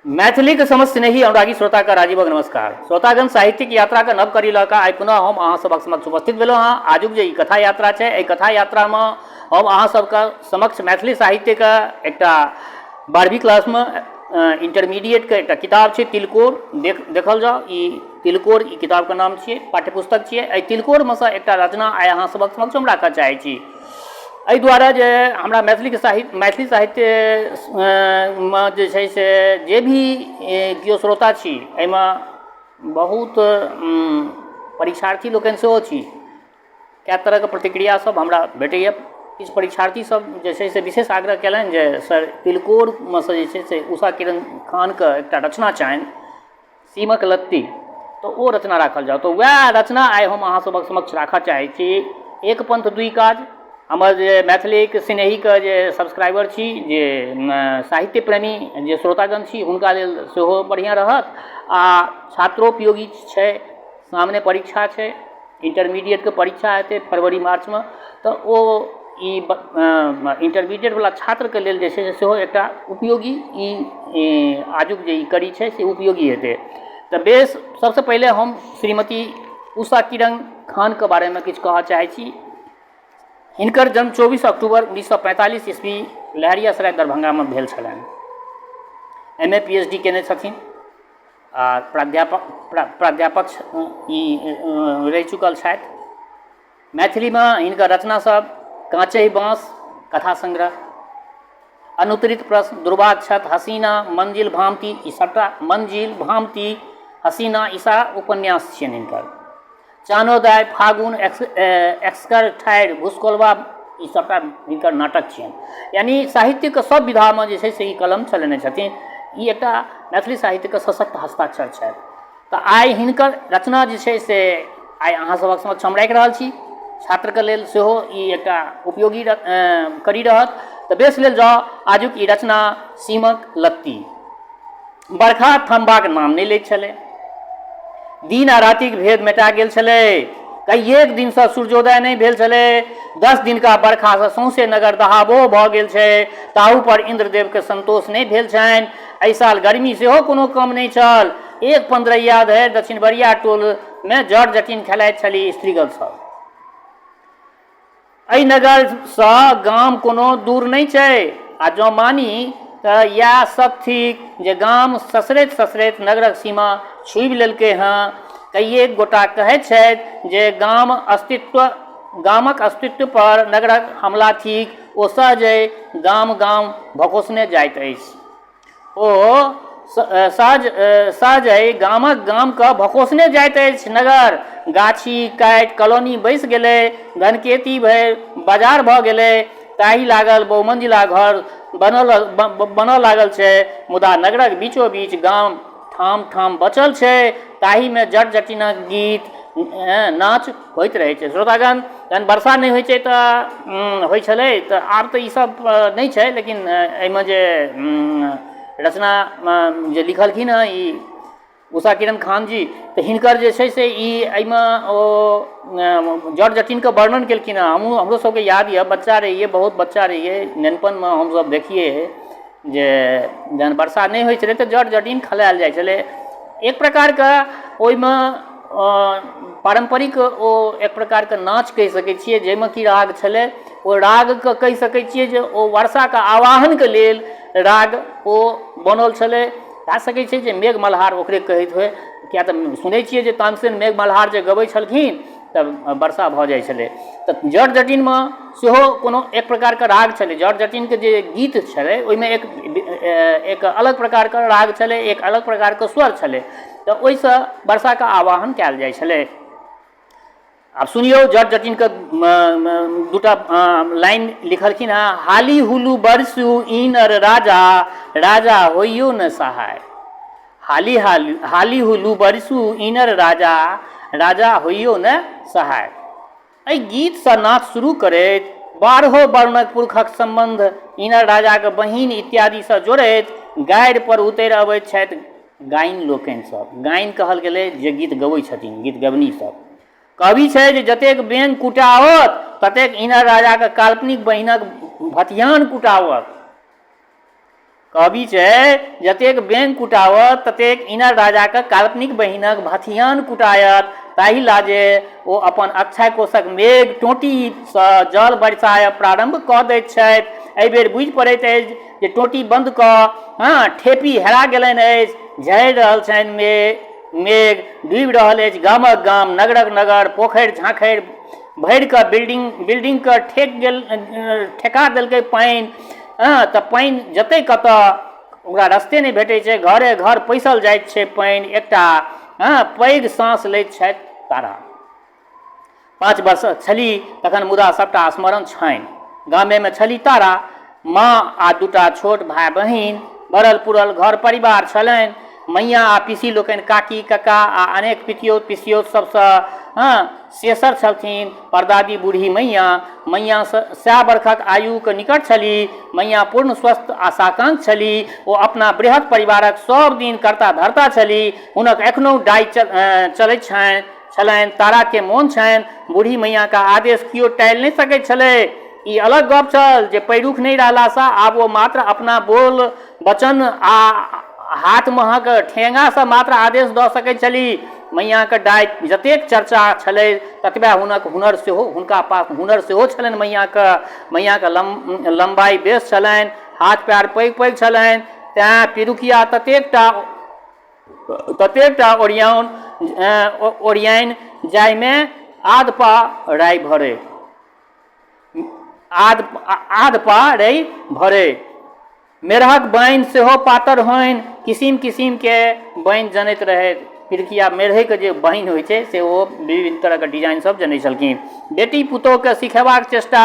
मैथिलीक समस्त स्नेही अनुरागी श्रोताके राजीवक नमस्कार। श्रोतागण, साहित्यिक यात्राके नव कड़ी लऽ कऽ आइ पुनः हम अहाँ सभक समक्ष उपस्थित भेलहुँ हँ। आजुक जे ई कथा यात्रा छै, एहि कथा यात्रामे हम अहाँ सबके समक्ष मैथिली साहित्यके एकटा 12वीं क्लासमे इंटरमीडिएटके एकटा किताब छै तिलकोर, देखल जाउ, ई तिलकोर ई किताबके नाम छियै, पाठ्यपुस्तक छियै। एहि तिलकोरमे सँ एकटा रचना आइ अहाँ सभक समक्ष हम राखऽ चाहै छी। एहि दुआरे जे हमरा मैथिलीके साहित्य, मैथिली साहित्यमे जे छै से जे भी केओ श्रोता छी, एहिमे बहुत परीक्षार्थी लोकनि सेहो छी। कए तरहके प्रतिक्रिया सब हमरा भेटैए। किछु परीक्षार्थी सब जे छै से विशेष आग्रह कयलनि जे सर, तिलकोरमे सँ जे छै से उषा किरण खानके एकटा रचना छनि सीमक लत्ती, तऽ ओ रचना राखल जाउ। तऽ वएह रचना आइ हम अहाँ सभक समक्ष राखऽ चाहै छी। एक पंथ दुइ काज। हमर जे मैथिलीक स्नेहीके जे सब्सक्राइबर छी, जे साहित्य प्रेमी जे श्रोतागण छी, हुनका लेल सेहो बढ़िआँ रहत आ छात्रोपयोगी छै। सामने परीक्षा छै, इंटरमीडिएटके परीक्षा हेतै फरवरी मार्चमे, तऽ ओ ई इंटरमीडिएटवला छात्रके लेल जे छै से सेहो एकटा उपयोगी ई आजुक जे ई कड़ी छै से उपयोगी हेतै। तऽ बेस, सबसँ पहिले हम श्रीमती उषा किरण खानके बारेमे किछु कहऽ चाहै छी। हिनकर जन्म 24 अक्टूबर 1945 ईस्वी लहेरियासराय, दरभंगामे भेल छलनि। M A, P H D कयने छथिन आ प्राध्यापक प्राध्यापक ई रहि चुकल छथि। मैथिलीमे हिनकर रचनासभ काँचहि बाँस कथा संग्रह, अनुत्तरित प्रश्न, दुर्वाक्षत, हसीना, मंजिल भामती, ई सभटा मंजिल भामती, हसीना, ई सारा उपन्यास छियनि हिनकर। चानोदय, फागुन, एक्सकर ठाढ़ि, भुसकोलबा, ई सभटा हिनकर नाटक छियनि। यानि साहित्यके सभ विधामे जे छै से ई कलम चलेने छथिन। ई एकटा मैथिली साहित्यके सशक्त हस्ताक्षर छथि। तऽ आइ हिनकर रचना जे छै से आइ अहाँ सभक समक्ष हम राखि रहल छी। छात्रके लेल सेहो ई एकटा उपयोगी कड़ी रहत। तऽ बेस, लेल जाउ आजुक ई रचना सीमक लत्ती। बरखा थमबाक नाम नहि लैत छलै। दिन आ रातिक भेद मेटा गेल छलै। कइएक दिनसँ सूर्योदय नहि भेल छलै। 10 दिनका बरखासँ सौंसे नगर दहाबोह भऽ गेल छै। ताहू पर इन्द्रदेवके संतोष नहि भेल छनि। एहि साल गर्मी सेहो कोनो कम नहि छल। एक पन्द्रहिया धरि दक्षिणबरिया टोलमे जट जटिन खेलाइत छली स्त्रीगण सब। एहि नगरसँ गाम कोनो दूर नहि छै आ जँ मानी तऽ इएह सत्य थिक जे गाम ससरैत ससरैत नगरक सीमा छूबि लेलकै हँ। कइएक गोटा कहैत छथि जे गामक अस्तित्व पर नगरक हमला थिक। ओ सहजहि गाम गाम भकोसने जाइत अछि। ओ सहजहि गामक गामकेँ भकोसने जाइत अछि नगर। गाछी काटि कॉलोनी बैसि गेलै, धनखेती भरि बाजार भऽ गेलै, ताहि लागल बहुमंजिला घर बनऽ लागल छै, मुदा नगरक बीचो-बीच गाम ठाम-ठाम बचल छै, ताहिमे जट-जटिनक गीत नाच होइत रहै छै। श्रोतागण, जहन वर्षा नहि होइ छै तऽ होइ छलै, तऽ आब तऽ ई सब नहि छै, लेकिन एहिमे जे रचना जे लिखलखिन हँ ई उषा किरण खान जी, तऽ हिनकर जे छै से ई एहिमे ओ जट जटिनके वर्णन केलखिन हँ। हमहूँ, हमरो सबके याद यऽ, बच्चा रहियै, बहुत बच्चा रहियै, नेनपनमे हमसब देखियै जे जहन वर्षा नहि होइ छलै तऽ जट जटिन खेलायल जाइ छलै। एक प्रकारके ओहिमे पारम्परिक ओ एक प्रकारके नाच कहि सकै छियै, जाहिमे कि राग छलै। ओ रागके कहि सकै छियै जे ओ वर्षाके आवाहनके लेल राग ओ बनल छलै। भए सकै छै जे मेघ मल्हार ओकरे कहैत होइ, किएक तऽ सुनै छियै जे तानसेन मेघ मल्हार जे गबै छलखिन तऽ वर्षा भऽ जाइ छलै। तऽ जट जटिनमे सेहो कोनो एक प्रकारके राग छलै। जट जटिनके जे गीत छलै, ओहिमे एक एक अलग प्रकारके राग छलै, एक अलग प्रकारके स्वर छलै, तऽ ओहिसँ वर्षाके आवाहन कयल जाइ छलै। आब सुनियौ, जट जटिनके दूटा लाइन लिखलखिन हेँ। हाली हुलू बरसू इनर राजा, राजा होइयो ने सहाय। हाली हाली हाली हुलू बरसू इनर राजा, राजा होइयो ने सहाय। एहि गीतसँ नाच शुरू करैत बारहो वर्णक पुरखक सम्बन्ध इनर राजाक बहिन इत्यादिसँ जोड़ैत गारि पर उतरि अबैत छथि गाइन लोकनि सब। गाइन कहल गेलै जे गीत गबै छथिन, गीत गबनी सब। कहबी छै जे जतेक बेंग कुटाओत, ततेक इनर राजाक काल्पनिक बहिनक भतियान कुटाओत। कहबी छै, जतेक बेंग कुटाओत ततेक इनर राजाक काल्पनिक बहिनक भथियान कुटायत। ताहि लाजे ओ अपन अक्षय कोषक मेघ टोटीसँ जल बरसायब प्रारम्भ कऽ दैत छथि। एहि बेर बुझि पड़ैत अछि जे टोटी बन्द कऽ हँ ठेपी हेरा गेलनि अछि। झहरि रहल छनि मेघ, डूबि रहल अछि गामक गाम, नगरक नगर, पोखरि झाँखरि भरि कऽ बिल्डिंग बिल्डिंगके ठेक गेल ठेका देलकै पानि। हँ तऽ पानि जेतै कतऽ? ओकरा रस्ते नहि भेटै छै, घरे घर पैसल जाइत छै पानि। एकटा हँ पैघ साँस लैत छथि तारा। 5 वर्षक छली तखन, मुदा सभटा स्मरण छनि। गामेमे छली तारा, माँ आ 2टा छोट भाय बहिन। भरल पुरल घर परिवार छलनि। मैया आ पीसी लोकनि काकी, कका आ अनेक पितियौत पिसियौत सभसँ हँ सेसर छलथिन। परदादी बूढ़ी मैया। मैया 100 बरखक आयुक निकट छली। मैया पूर्ण स्वस्थ आ साकांक्ष छली। ओ अपना बृहत परिवारक सभ दिन कर्ता धर्ता छली। हुनक एखनहु डाइ चलैत छलनि। ताराके मोन छनि, बूढ़ी मैयाक आदेश कियो टालि नहि सकैत छलै। ई अलग गप छल जे पैरुख नहि रहलासँ आब ओ मात्र अपना बोल वचन आ हाथ महक ठेंगासँ मात्र आदेश दऽ सकैत छली। मैयाक डाइ जतेक चर्चा छलै ततबे हुनक हुनर सेहो, हुनका पास हुनर सेहो छलनि मैयाके। मैयाके लम्बाइ बेस छलनि, हाथ पैर पैघ पैघ छलनि, तेँ पिरुकिया ततेक टा ओरियान ओरियाइन जाहिमे आध पा राइ भरै, आध आध पा रइ भरै। मेरहक बान्हि सेहो पातर होइन। किसिम किसिमके बान्हि जनैत रहथि। पिरकिया मेढ़ैके जे बान्हि होइ छै से ओ विभिन्न तरहके डिजाइन सब जनै छलखिन। बेटी पुतोहुके सिखेबाक चेष्टा,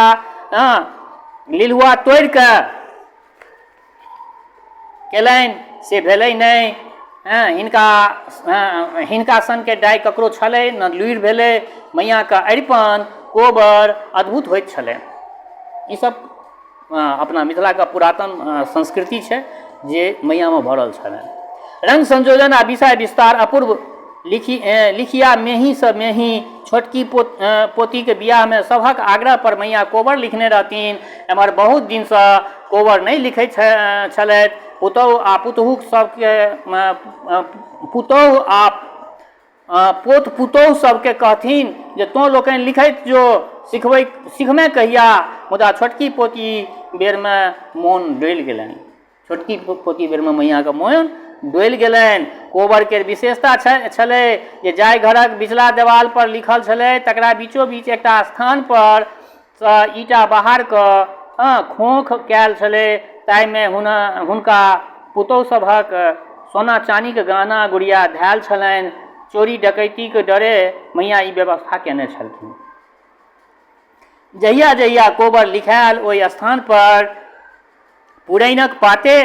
हँ लिलुआ तोड़िकऽ केलनि से भेलै नहि। हँ हिनका हिनका सनके डाइ ककरो छलै ने लुरि भेलै। मैयाके अरिपन कोबर अद्भुत होइत छलै। ईसब अपना मिथिलाके पुरातन संस्कृति छै जे मैयामे भरल छलनि। रङ्ग संयोजन आ विषय विस्तार अपूर्व। लिखिया मेहीसँ मेही। छोटकी पोतीके बियाहमे सभक आग्रह पर मैया कोबर लिखने रहथिन। एम्हर बहुत दिनसँ कोबर नहि लिखैत छलथि। पुतहु आ पुतहुक सबके पुतहु आ पोत पुतोहु सबके कहथिन जे तोँ लोकनि लिखैत जो, सिखबै सिखमे कहिया? मुदा छोटकी पोती बेरमे मोन डोलि गेलनि। छोटकी पोती बेरमे मैयाके मोन डोलि गेलनि। कोबरके विशेषता छलै जे जाहि घरक बिचला देवाल पर लिखल छलै तकरा बीचो बीच एकटा स्थान पर सँ ईंटा बहार कऽ हँ खोँख कयल छलै, ताहिमे हुनका पुतहु सभक सोना चानीक गहना गुड़िया धयल छलनि। चोरी डकैतीक डरे मैया ई व्यवस्था कयने छलखिन। जहिया जहिया कोबर लिखायल ओहि स्थान पर पुरैनक पाते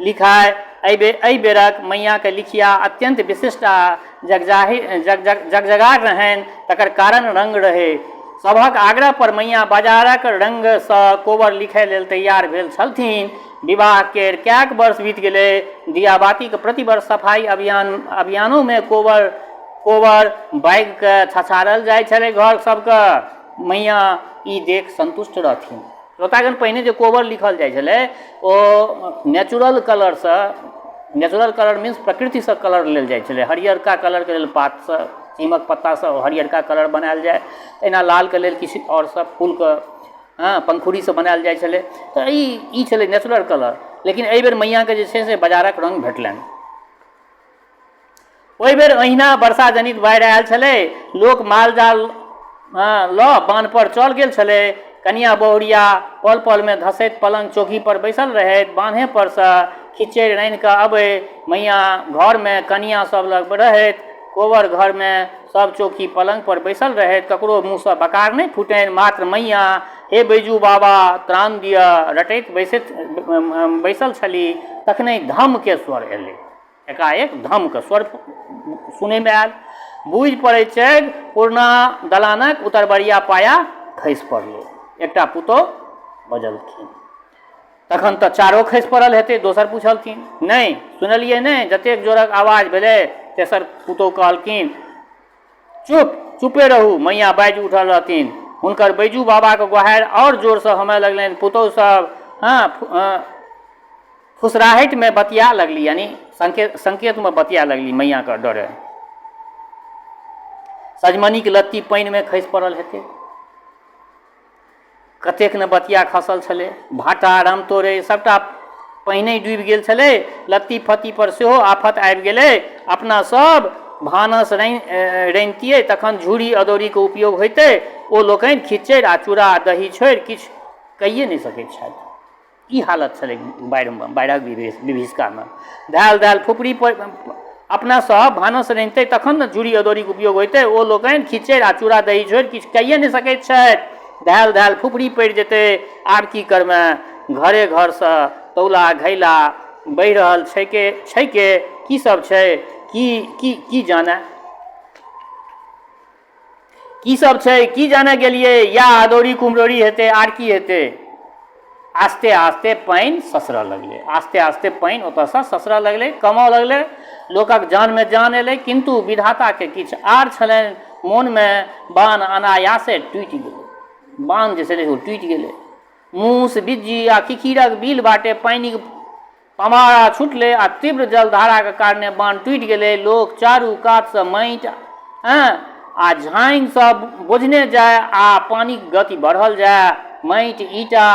लिखाय। एहि बेरक मैयाके लिखिया अत्यन्त विशिष्ट आ जगजगार रहनि। तकर कारण रंग रहै। सभक आग्रह पर मैया बाजारक रंगसँ कोबर लिखय लेल तैयार भेल छलथिन। विवाह केर कैक वर्ष बीत गेलै। दियाबातीक प्रतिवर्ष सफाइ अभियानोमे कोबर बागिके छछारल जाइ छलै घर सबके। मैया ई देख सन्तुष्ट रहथिन। श्रोतागण, पहिने जे कोबर लिखल जाइ छलै ओ नेचुरल कलरसँ, नेचुरल कलर मीन्स प्रकृतिसँ कलर लेल जाइ छलै। हरियरका कलरके लेल पातसँ, नीमक पत्तासँ हरियरका कलर बनायल जाय। एहिना लालके लेल किछु आओर सब फूलके हँ पंखुड़ीसँ बनायल जाइ छलै। तऽ ई छलै नेचुरल कलर। लेकिन एहिबेर मैयाके जे छै से बाजारक रङ्ग भेटलनि। ओहि बेर अहिना वर्षा जनित बाढ़ि आयल छलै। लोक माल जाल लऽ बान्ह पर चल गेल छलै। कनिया बहुरिया पल पलमे धसैत पलङ्ग चौकी पर बैसल रहैत। बान्हे पर सँ खिच्चड़ि रान्हि कऽ अबै। मैया घरमे कनिया सब लग रहैत। कोबर घरमे सब चौकी पलङ्ग पर बैसल रहैत। ककरो मुँहसँ बकार नहि फुटनि, मात्र मैया हे बैजू बाबा त्राण दिअ रटैत बैसल छली। तखनहि धम्मके स्वर एलै। एकाएक धमके स्वर सुनैमे आयल। बुझि पड़ैत छै पुरना दलानक उतरबरिया पाया खसि पड़लै। एकटा पुतोहु बजलखिन, तखन तऽ चारो खसि पड़ल हेतै? दोसर पुछलखिन, नहि सुनलियै नहि जतेक जोरक आवाज भेलै? तेसर पुतोहु कहलखिन, चुप, चुपे रहू। मैया बाजि उठल रहथिन। हुनकर बैजू बाबाके गोहारि आओर जोरसँ होमय लगलनि। पुतोहु सब हँ फुसराहटिमे बतिया लगली, यानी संकेतमे बतिया लगली मैयाके डरे। सजमनिके लत्ती पानिमे खसि पड़ल हेतै, कतेक ने बतिया खसल छलै, भाटा रामतोरै सबटा पहिने डूबि गेल छलै, लत्ती फत्ती पर सेहो आफत आबि गेलै। अपना सब भानस रनितियै तखन झूरी अदौरीके उपयोग होइतै, ओ लोकनि खिच्चड़ि आ चूड़ा दही छोड़ि किछु कइए नहि सकैत छथि। ई हालत छलै बाढ़िमे, बाढ़िक विभीषिकामे। धायल धायल फुफरी पर अपना सब भानस रनितै तखन ने झूरी अदौरीके उपयोग होइतै, ओ लोकनि खिच्चड़ि आ चूड़ा दही छोड़ि किछु कइए नहि सकैत छथि। धायल धायल फुफरी पड़ि जेतै, आब की करबै, घरे घरसँ तौला घैला बहि रहल छैके छैके, की सब छै, की की की जाने की सब छै, की जाने गेलियै, या अदौरी कुम्हरौरी हेतै आर की हेतै। आस्ते आस्ते पानि ससरऽ लगलै, आस्ते आस्ते पानि ओतऽसँ ससरऽ लगलै, कमऽ लगलै, लोकक जानमे जान एलै। किन्तु विधाताके किछु आर छलनि मोनमे, बान्ह अनायासे टूटि गेलै, बान्ह जे छलै ओ टूटि गेलै। मूस बिज्जी आ खिखीरक बिल बाटे पानिक पमारा छुटलै आ तीव्र जलधाराक कारणे बान्ह टूटि गेलै। लोक चारू कातसँ माटि आ झाँगि सब बोझने जाय आ पानिक गति बढ़ल जाय। माटि, ईंटा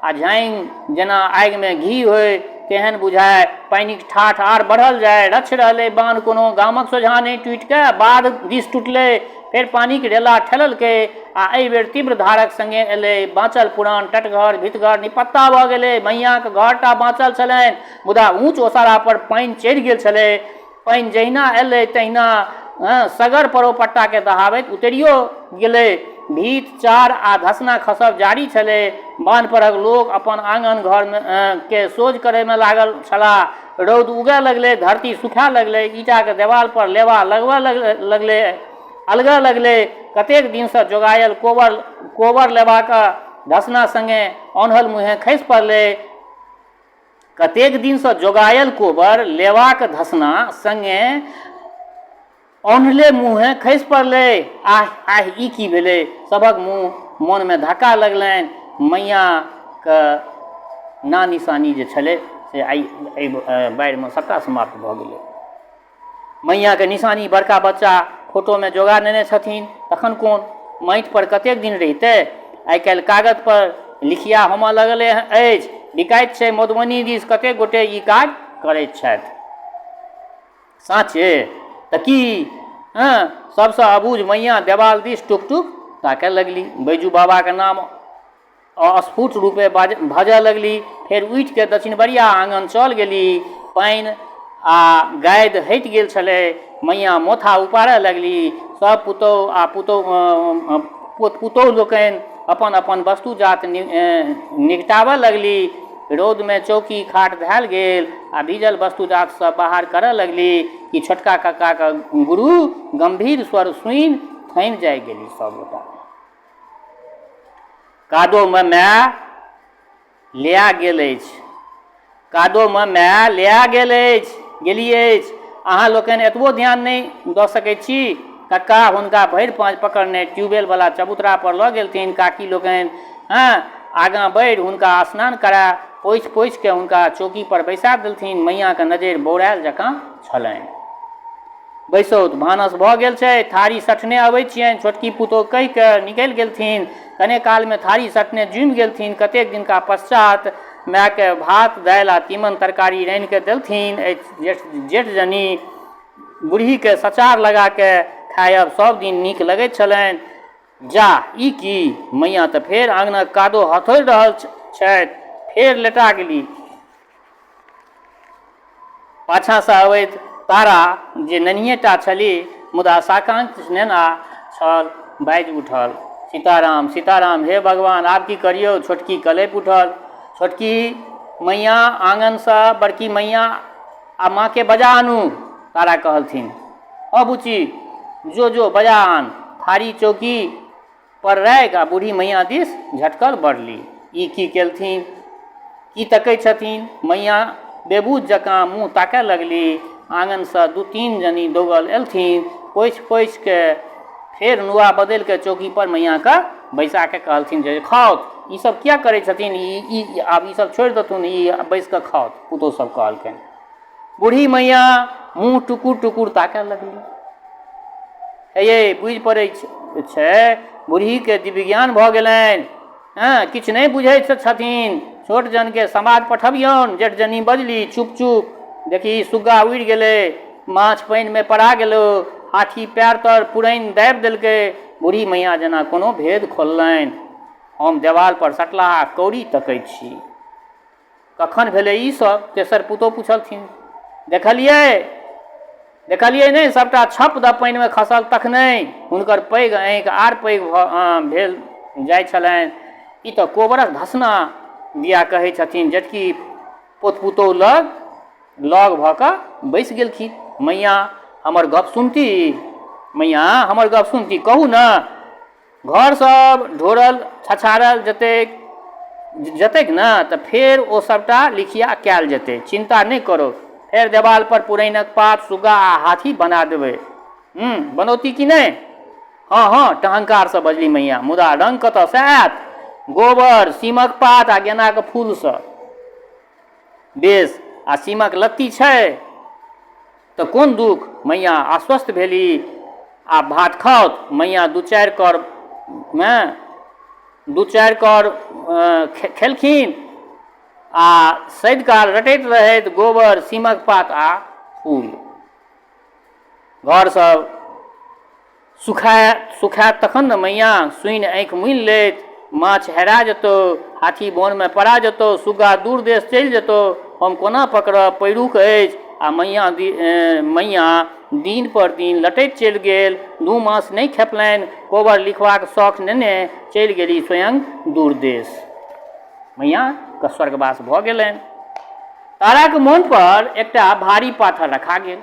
आ झाँगि जेना आगिमे घी होय तेहन बुझाय। पानिक ठाठ आर बढ़ल जाय। रच्छ रहलै बान्ह कोनो गामक सोझाँ नहि टूटि कऽ बाध दिस टुटलै। फेर पानिक रेला ठेललकै आ एहि बेर तीव्र धारक संगे एलै। बाँचल पुरान टटघर, भितघर निपत्ता भऽ गेलै। मैयाँक घर टा बाँचल छलनि, मुदा ऊँच ओसारा पर पानि चढ़ि गेल छलै। पानि जहिना एलै तहिना सगर परोपट्टाकेँ दहाबैत उतरियो गेलै। भीत, चार आ धसना खसब जारी छलै। बान्ह परक लोक अपन आँगन घरमे के सोझ करैमे लागल छलाह। रौद उगय लगलै, धरती सुखाय लगलै, ईंटाक देवाल पर लेबा लगबऽ लगलै, अलगऽ लगलै। कतेक दिनसँ जोगायल कोबर लेबाक धसना संगे औन्हल मुँहे खसि पड़लै। कतेक दिनसँ जोगायल कोबर लेबाक धसना संगे औन्हले मुँहे खसि पड़लै। आह आह ई की भेलै? सभक मुँह मोनमे धक्का लगलनि। मैयाँके नानिशानी जे छलै से आइ एहि बाढ़िमे सभटा समाप्त भऽ गेलै। मैयाँके निशानी बड़का बच्चा फोटोमे जोगा नेने छथिन, तखन कोन माटि पर कतेक दिन रहितै? आइ काल्हि कागत पर लिखिया होमऽ लगलै अछि, बिकाइत छै। मधुबनी दिस कतेक गोटे ई काज करैत छथि। साँचे तऽ की? हँ, सभसँ अबूझ मैयाँ देवाल दिस टुक-टुक ताकय लगली। बैजू बाबाक नाम अस्फुट रूपे भजऽ लगली। फेर उठि कऽ दछिनबरिया आङन चल गेली। पानि आ गादि हटि गेल छलै। मैयाँ मोथा उपाड़य लगली। सभ पुतोहु आ पुतोहु लोकनि अपन-अपन वस्तु-जात निघटाबऽ लगली। रौदमे चौकी खाट धएल गेल आ भीजल वस्तु-जात सभ बाहर करऽ लगली कि छोटका कक्काक गुरु गम्भीर स्वर सुनि थमि जाइ गेली सभ गोटा। कादोमे माए लिया गेल अछि। कादोमे माए लिया गेल अछि, गेली अछि। अहाँ लोकनि एतबो ध्यान नहि दऽ सकैत छी? कक्का हुनका भरि पाँज पकड़ने ट्यूबवेलवला चबूतरा पर लऽ गेलथिन। काकी लोकनि आगाँ बढ़ि हुनका स्नान करा पोछि-पोछि कऽ हुनका चौकी पर बैसा देलथिन। मैयाँक नजरि बौरायल जकाँ छलनि। बैसौत, भानस भऽ गेल छै, थारी सठने अबै छियनि, छोटकी पुतोहु कहि कऽ निकलि गेलथिन। कने कालमे थारी सठने जुमि गेलथिन। कतेक दिनका पश्चात मायकेँ भात, दालि आ तीमन तरकारी रान्हि कऽ देलथिन। एहि जेठजनी बुढ़हीकेँ सचार लगा कऽ खायब सभ दिन नीक लगैत छलनि। जा, ई की? मैयाँ तऽ फेर आङनक कादो हथोड़ि रहल छथि। फेर लेटा गेली। पाछाँसँ अबैत तारा जे नन्हिएटा छली मुदा साकांक्ष नेना छल, बाजि उठल, सीताराम, सीताराम, हे भगवान, आब की करियौ? छोटकी कलपि उठल। छोटकी मैयाँ आङनसँ बड़की मैयाँ आ माँकेँ बजा आनू। तारा कहलथिन। हँ बुच्ची, जो जो, बजा आन। थारी चौकी पर राखि आ बूढ़ी मैयाँ दिस झटकल बढ़ली। ई की केलथिन? की तकै छथिन? मैयाँ बेबुझ जकाँ मुँह ताकए लगली। आङनसँ दू-तीन जनी दौगल एलथिन। पोछि-पोछि कऽ फेर नुआ बदलि कऽ चौकी पर मैयाँकेँ बैसा कऽ कहलथिन जे खाउथ। ई सब किया करै छथिन? ई ई आब ई सब छोड़ि देथुन, ई बैस कऽ खाउत। पुतोहु सब कहलकनि। बूढ़ी मैया मुँह टुकुर टुकुर ताकय लगली। हे यै, बुझि पड़ै छै बूढ़ीके दिव्यज्ञान भऽ गेलनि। हँ, किछु नहि बुझैत छथिन। छोट जनके समाद पठबियौन। जेठजनी बजली, चुप चुप, देखही सुग्गा उड़ि गेलै, माछ पानिमे पड़ा गेलौ, हाथी पएर तर पुरैन दाबि देलकै। बूढ़ी मैया जेना कोनो भेद खोललनि। हम देवालपर सटलाहा कौड़ी तकैत छी। कखन भेलै ई सब? तेसर पुतोहु पुछलथिन। देखलियै? देखलियै नहि, सभटा छप दऽ पानिमे खसल तखने। हुनकर पैघ आँखि आर पैघ भऽ भेल जाइ छलनि। ई तऽ कोबरक धसना दिया कहै छथिन। जेठकी पोत पुतोहु लग लग भऽ कऽ बैसि गेलखिन। मैया हमर गप सुनती? मैया हमर गप सुनती? कहू ने। घर सब ढोरल छछारल जेतैक जेतैक ने तऽ फेर ओ सबटा लिखिया कयल जेतै। चिन्ता नहि करू। फेर देवाल पर पुरैनक पात, सुग्गा आ हाथी बना देबै। हूँ, बनौती कि नहि? हँ हँ, टहंकारसँ बजली मैया, मुदा रंग कतऽसँ आयत? गोबर, सीमक पात आ गेनाक फूलसँ। बेस, आ सीमक लत्ती छै तऽ कोन दुख? मैया आश्वस्त भेली। आब भात खाउत? मैया दू चारि करमे दू चारि कर खेलखिन आ सदिकाल रटैत रहथि गोबर, सीमक पात आ फूल। घर सब सुखाय सुखायत तखन ने मैया? सुनि आँखि मुनि लैत। माछ हेरा जेतौ, हाथी बोनमे पड़ा जेतौ, सुग्गा दूर देश चलि जेतौ, हम कोना पकड़ब? पैरुख अछि। आ मैया मैया दिन पर दिन लटैत चलि गेल। 2 मास नहि खेपलनि। कोबर लिखबाक शौख नेने चलि गेली स्वयं दूर देश। मैयाके स्वर्गवास भऽ गेलनि। ताराक मोन पर एकटा भारी पाथर रखा गेल।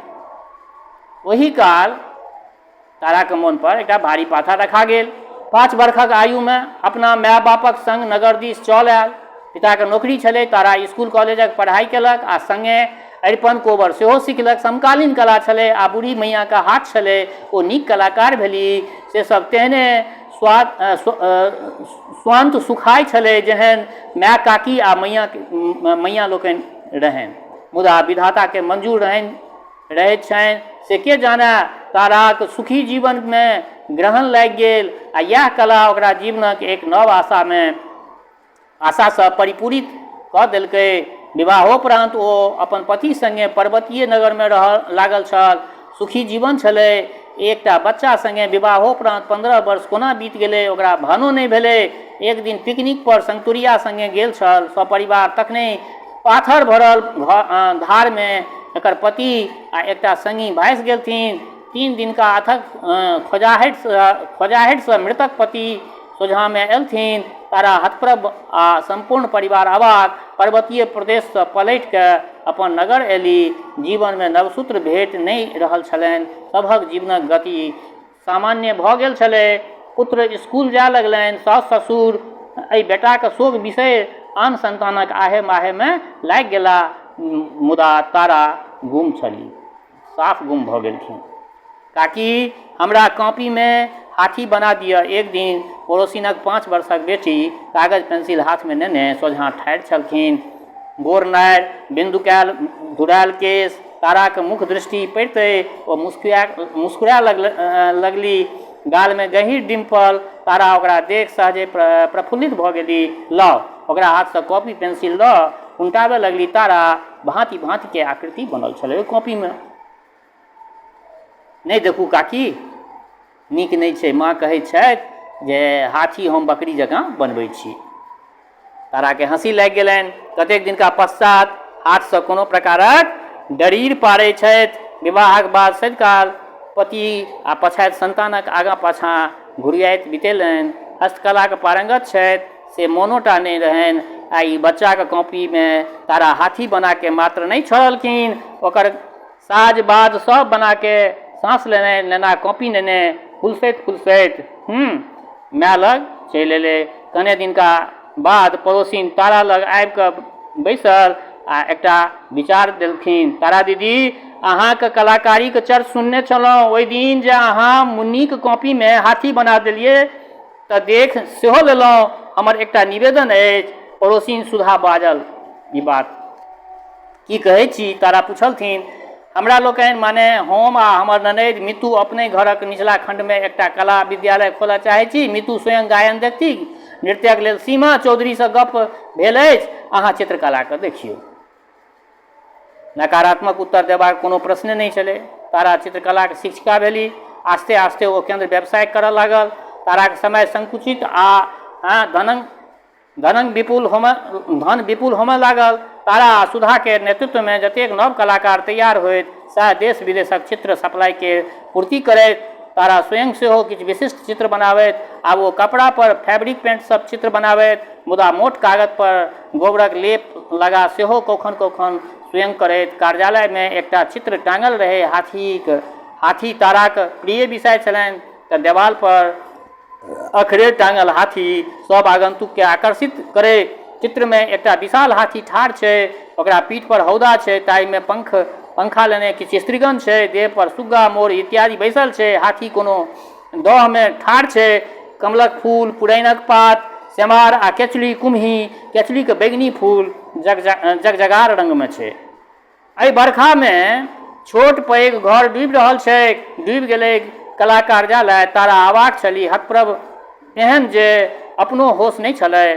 ओही काल ताराक मोन पर एकटा भारी पाथर रखा गेल। 5 बरखक आयुमे अपना माय बापक संग नगर दिस चल आयल। पिताके नौकरी छलै। तारा स्कूल कॉलेजक पढ़ाइ केलक आ संगे अरिपन कोबर सेहो सिखलक। समकालीन कला छलै आ बूढ़ी मैयाके हाथ छलै। ओ नीक कलाकार भेली। से सब तेहने स्वाद स्वान्त सुखाइ छलै जेहन माय, काकी आ मैया मैया लोकनि रहनि। मुदा विधाताके मंजूर रहनि रहैत छनि से के जाने। ताराक सुखी जीवनमे ग्रहण लागि गेल आ इएह कला ओकरा जीवनक एक नव आशामे आशासँ परिपूरित कऽ देलकै। विवाहोपरान्त ओ अपन पति सङ्गे पर्वतीय नगरमे रहऽ लागल छल। सुखी जीवन छलै। एकटा बच्चा सङ्गे विवाहोपरान्त 15 वर्ष कोना बीत गेलै ओकरा भानो नहि भेलै। एक दिन पिकनिक पर संगतुरिया सङ्गे गेल छल सपरिवार। तखने पाथर भरल धारमे एकर पति आ एकटा सङ्गी भासि गेलथिन। 3 दिनका अथक खोजाहटिसँ मृतक पति सोझाँमे एलथिन। तारा हतप्रभ आ सम्पूर्ण परिवार अवाक। पर्वतीय प्रदेशसँ पलटि कऽ अपन नगर अयली। जीवनमे नवसूत्र भेट नहि रहल छलनि। सभक जीवनक गति सामान्य भऽ गेल छलै। पुत्र स्कूल जाय लगलनि। सासु ससुर एहि बेटाक शोक बिसरि आन सन्तानक आहे माहेमे लागि गेलाह। मुदा तारा गुम छली। साफ गुम भऽ गेलखिन। काकी, हमरा कॉपीमे हाथी बना दिअ। एक दिन पड़ोसिनक 5 वर्षक बेटी कागज पेंसिल हाथमे नेने सोझाँ ठाढ़ि छलखिन। गोर नारि, बिन्दुकायल धुरायल केश। ताराक मुख दृष्टि पड़िते ओ मुस्कुराय लगली। गालमे गहींर डिम्पल। तारा ओकरा देख सहजे प्रफुल्लित भऽ गेली। लाउ। ओकरा हाथसँ कॉपी पेंसिल लऽ उनटाबय लगली तारा। भाँति भाँतिके आकृति बनल छलै ओहि कॉपीमे। नहि देखू काकी, नीक नहि छै। माँ कहैत छथि जे हाथी हम बकरी जकाँ बनबै छी। ताराके हँसी लागि गेलनि। कतेक दिनका पश्चात हाथसँ कोनो प्रकारक डरीर पारै छथि। विवाहक बाद सदिकाल पति आ पछाति सन्तानक आगाँ पाछाँ घुरियाइत बितेलनि। हस्तकलाक पारंगत छथि से मोनोटा नहि रहनि। आ ई बच्चाक कॉपीमे तारा हाथी बनाके मात्र नहि छोड़लखिन, ओकर साज बाज सब बनाके साँस लेने नेना कॉपी नेने हुलसैत हुलसैत माय लग चलि एलै। कने दिनका बाद पड़ोसिन तारा लग आबि कऽ बैसल आ एकटा विचार देलखिन। तारा दीदी, अहाँके कलाकारीके चर्च सुनने छलहुँ। ओहि दिन जे अहाँ मुन्नीके कॉपीमे हाथी बना देलियै तऽ देख सेहो लेलहुँ। हमर एकटा निवेदन अछि। पड़ोसिन सुधा बाजल ई बात। की कहै छी? तारा पुछलथिन। हमरा लोकनि, माने हम आ हमर ननदि मितू अपनहि घरक निचला खण्डमे एकटा कला विद्यालय खोलऽ चाहै छी। मितू स्वयं गायन देखती। नृत्यक लेल सीमा चौधरीसँ गप्प भेल अछि। अहाँ चित्रकलाकेँ देखियौ। नकारात्मक उत्तर देबाक कोनो प्रश्ने नहि छलै। तारा चित्रकलाक शिक्षिका भेली। आस्ते आस्ते ओ केन्द्र व्यवसाय करऽ लागल। ताराक समय संकुचित आ धनक धनक विपुल होमय धन विपुल होमय लागल। तारा आ सुधा केर नेतृत्वमे जतेक नव कलाकार तैयार होइत सएह देश विदेशक चित्र सप्लाई केर पूर्ति करैत। तारा स्वयं सेहो किछु विशिष्ट चित्र बनाबैत। आब ओ कपड़ा पर फैब्रिक पेंट सब चित्र बनाबैत, मुदा मोट कागत पर गोबरक लेप लगा सेहो कौखन-कौखन स्वयं करैत। कार्यालयमे एकटा चित्र टाँगल रहै हाथीक। हाथी ताराक प्रिय विषय छलनि तँ देबाल पर अखरे टाँगल हाथी सभ आगन्तुककेँ आकर्षित करै। चित्रमे एकटा विशाल हाथी ठाढ़ छै। ओकरा पीठ पर हौदा छै। ताहिमे पंख पंखा लेने किछु स्त्रीगण छै। देह पर सुग्गा, मोर इत्यादि बैसल छै। हाथी कोनो दहमे ठाढ़ छै। कमलक फूल, पुरैनक पात, सेमार आ केचुली, कुम्ही, केचुलीक बैगनी फूल जगजगार रंगमे छै। एहि बरखामे छोट पैघ घर डूबि रहल छैक। डूबि गेलैक कला कार्यालय। तारा अवाक छली, हतप्रभ एहन जे अपनो होश नहि छलै।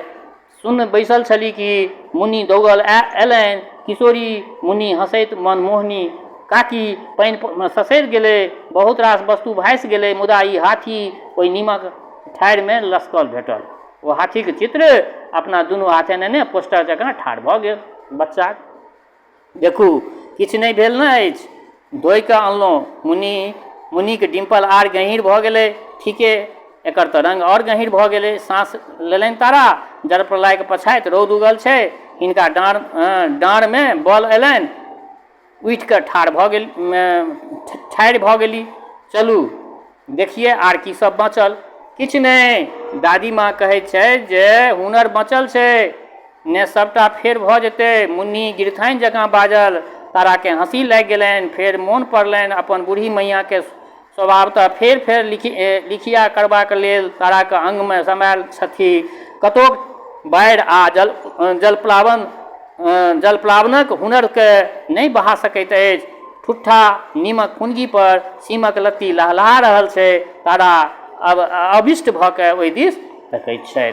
सुन्न बैसल छली कि मुन्नी दौगल अयलनि। किशोरी मुन्नी हँसैत मनमोहनी। काकी, पानि ससरि गेलै। बहुत रास वस्तु भासि गेलै, मुदा ई हाथी ओहि नीमक ठाढ़िमे लसकल भेटल। ओ हाथीक चित्र अपना दुनू हाथे नेने पोस्टर जकाँ ठाढ़ भऽ गेल। बच्चाक। देखू, किछु नहि भेल ने अछि। धोइ कऽ अनलहुँ। मुन्नी मुन्नीक डिम्पल आर गहीँर भऽ गेलै। ठीके, एकर तऽ रंग आओर गहीँर भऽ गेलै। साँस लेलनि तारा। जल-प्रलयक पछाति रौद उगल छै। हिनका डाँड़ डाँड़मे बल अयलनि। उठि कऽ ठाढ़ भऽ गेल ठाढ़ि भऽ गेली। चलू, देखियै आर की सभ बचल। किछु नहि। दादी माँ कहैत छथि जे हुनर बचल छै। ने सभटा फेर भऽ जेतै। मुन्नी गिरथाइन जकाँ बाजल। ताराकेँ हँसी लागि गेलनि। फेर मोन पड़लनि अपन बूढ़ी मैयाँकेँ स्वभावतः फेर-फेर लिखिया करबाक लेल ताराक अंगमे समायल छथि। कतोक बाढ़ि आ जलप्लावन जलप्लावनक हुनरकेँ नहि बहा सकैत अछि। ठुट्ठा नीमक फुनगी पर सीमक लत्ती लहलहा रहल छै। तारा अविष्ट भऽ कए ओहि दिस तकैत छथि।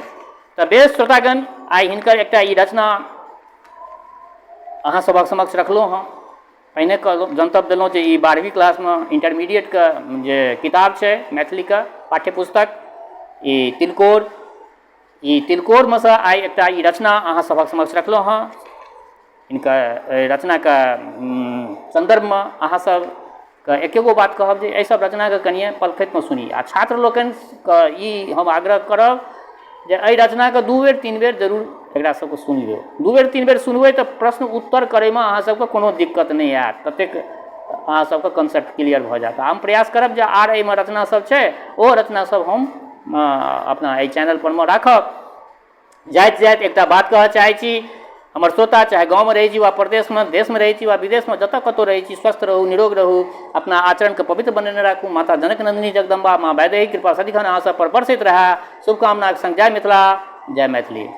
तऽ बेस श्रोतागण, आइ हिनकर एकटा ई रचना अहाँ सभक समक्ष रखलहुँ हँ। पहिने कहलहुँ, जनतब देलहुँ जे ई 12वीं क्लासमे इंटरमीडिएटके जे किताब छै मैथिलीके पाठ्यपुस्तक ई तिलकोर, ई तिलकोरमे सँ आइ एकटा ई रचना अहाँ सभक समक्ष रखलहुँ हँ। हिनकर एहि रचनाके सन्दर्भमे अहाँ सबके एके गो बात कहब जे एहिसब रचनाके कनिए पलखतिमे सुनी आ छात्र लोकनिके ई हम आग्रह करब जे एहि रचनाके 2 बेर 3 बेर जरूर एकरा सबके सुनि लियौ। 2 बेर 3 बेर सुनबै तऽ प्रश्न उत्तर करैमे अहाँ सबके कोनो दिक्कत नहि आयत, ततेक अहाँ सबके कॉन्सेप्ट क्लियर भऽ जायत। आ हम प्रयास करब जे आर एहिमे रचना सब छै ओ रचना सब हम अपना एहि चैनल पर मे राखब। जाइत जाइत एकटा बात कहऽ चाहै छी, हमर श्रोता चाहे गाँवमे रहै छी वा परदेशमे, देशमे रहै छी वा विदेशमे, जतऽ कतहु रहै छी, स्वस्थ रहू, निरोग रहू, अपना आचरणके पवित्र बनेने राखू। माता जनक नन्दिनी जगदम्बा माँ वैदेही कृपा सदिखन अहाँ सब पर बरसैत रहए। शुभकामनाक संग जय मिथिला, जय मैथिली।